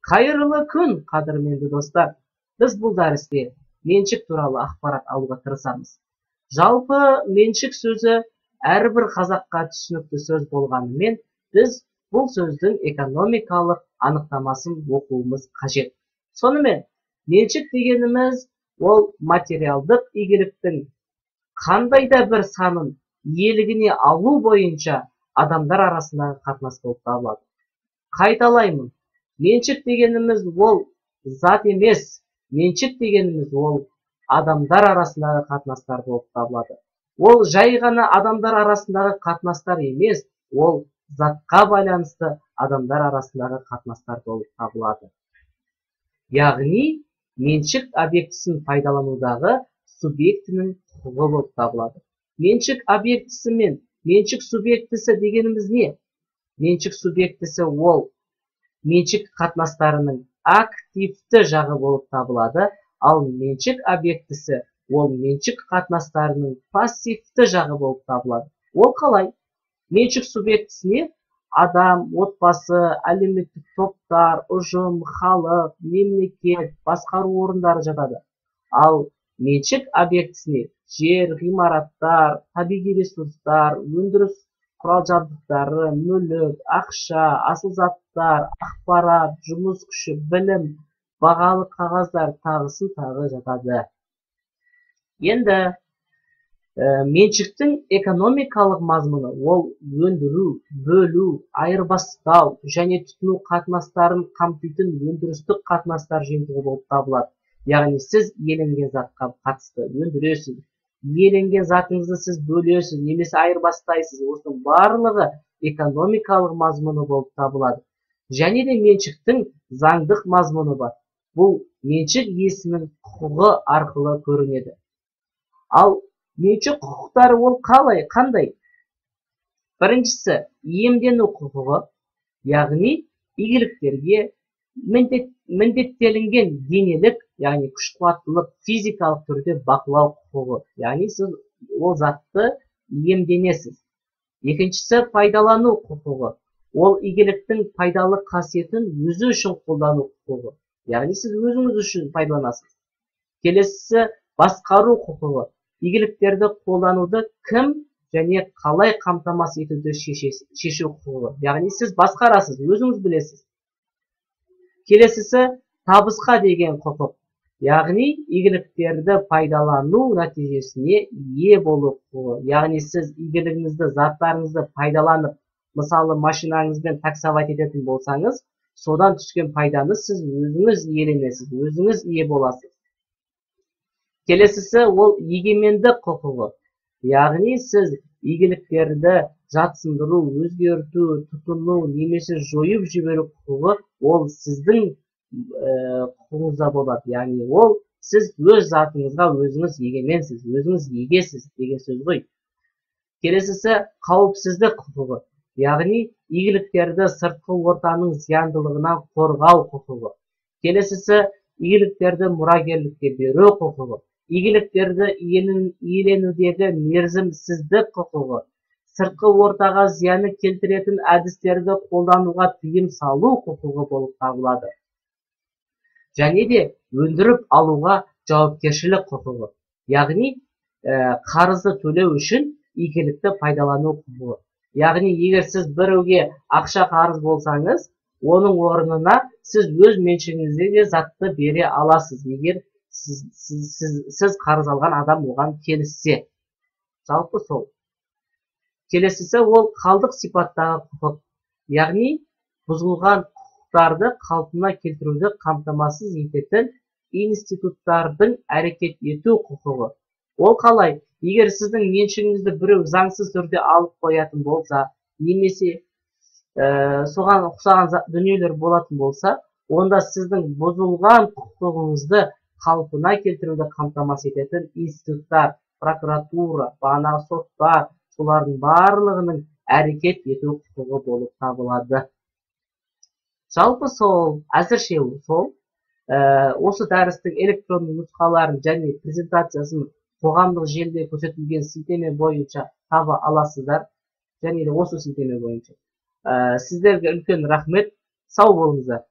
Қайырлы күн, қадірменді достар. Біз бұл дәрісте меншік туралы ақпарат алуға тырысамыз. Жалпы меншік сөзі әрбір қазаққа түсінікті сөз болғанымен, біз бұл сөздің экономикалық анықтамасын оқуымыз қажет. Сонымен, меншік дегеніміз ол материалдық игіліктің қандай да бір санын иелігіне алу бойынша адамдар арасындағы қатынас болып табылады. Қайталаймын, меншік дегеніміз ол зат емес, меншік дегеніміз ол адамдар арасындағы қатынастар болып табылады. Ол жай ғана адамдар арасындағы қатынастар емес, ол затқа байланысты адамдар арасындағы қатынастар болып табылады. Яғни, меншік объектісін пайдаланудағы субъектінің құқығы болып табылады. Меншік объектісі мен меншік субъектісі дегеніміз не? Меншік субъектісі ол меншік қатынастарының активті жағы болып табылады, ал меншік объектісі ол меншік қатынастарының пассивті жағы болып табылады. Ол қалай? Меншік субъектісіне адам, отбасы, әлеуметтік топтар, ұжым, халық, мемлекет, басқару орындары жатады. Ал меншік объектісіне жер, ғимараттар, табиғи ресурстар, өндіріс құрал-жабдықтары, мүлік, ақша, асыл заттар, ақпарат, жұмыс күші, білім, бағалы қағаздар тағысын тағы жатады. Енді меншіктің экономикалық мазмұны ол өндіру, бөлу, айырбастау және тұтыну қатынастарын қамтитын өндірістік қатынастар жиынтығы болып табылады. Яғни сіз иеленген затқа қатысты өндіресіз, иеленген затыңызды сіз бөлесіз немесе айырбастайсыз. Осының барлығы экономикалық мазмұны болып табылады. Және де меншіктің заңдық мазмұны бар. Бұл меншік иесінің құқығы арқылы көрінеді. Ал меншік құқықтары ол қалай, қандай? Біріншісі, иемдену құқығы, яғни игіліктерге міндеттелінген денелік, яғни күш қуаттылық, физикалық түрде бақылау құқығы, яғни сіз ол затты иемденесіз. Екіншісі, пайдалану құқығы, ол игіліктің пайдалы қасиетін өзі үшін қолдану құқығы, яғни сіз өзіңіз үшін пайдаланасыз. Келесісі, басқару құқығы, игіліктерді қолдануды кім және қалай қамтамасыз етуді шешу құқығы, яғни сіз басқарасыз, өзіңіз білесіз. Келесісі, табысқа деген құқық, яғни игіліктерді пайдалану нәтижесіне ие болу құқығы, яғни сіз игілігіңізді, заттарыңызды пайдаланып, мысалы машинаңызбен таксовать ететін болсаңыз, содан түскен пайданы сіз өзіңіз иеленесіз, өзіңіз ие боласыз. Келесісі ол егемендік құқығы, яғни сіз игіліктерді жатсындыру, өзгерту, тұтыну немесе жойып жіберу құқығы ол сіздің құқығыңызда болады. Яғни ол сіз өз затыңызға өзіңіз егеменсіз, өзіңіз егесіз деген сөз ғой. Келесісі қауіпсіздік құқығы, яғни игіліктерді сыртқы ортаның зияндылығынан қорғау құқығы. Келесісі игіліктерді мұрагерлікке беру құқығы, игіліктерді иеленудегі мерзімсіздік құқығы, сыртқы ортаға зияны келтіретін әдістерді қолдануға тыйым салу құқығы болып табылады. Және де өндіріп алуға жауапкершілік құқығы, яғни қарызды төлеу үшін игілікті пайдалану құқығы. Яғни егер сіз біреуге ақша қарыз болсаңыз, оның орнына сіз өз меншігіңіздегі затты бере аласыз, егер сіз қарыз алған адам оған келіссе. Жалпы сол. Келесісі ол қалдық сипаттағы құқық, яғни бұзылған құқықтарды қалпына келтіруді қамтамасыз ететін институттардың әрекет ету құқығы. Ол қалай? Егер сіздің меншігіңізді біреу заңсыз түрде алып қоятын болса, немесе соған ұқсаған дүниелер болатын болса, онда сіздің бұзылған құқығыңызды қалпына келтіруді қамтамасыз ететін институттар, прокуратура, бағанағы соттар, солардың барлығының әрекет ету құқығы болып табылады. Жалпы сол, әзірше сол. Осы дәрістің электронды нұсқаларын және презентациясын қоғамдық желіде көрсетілген сілтеме бойынша таба аласыздар. Және де осы сілтеме бойынша. Сіздерге үлкен рахмет. Сау болыңыздар.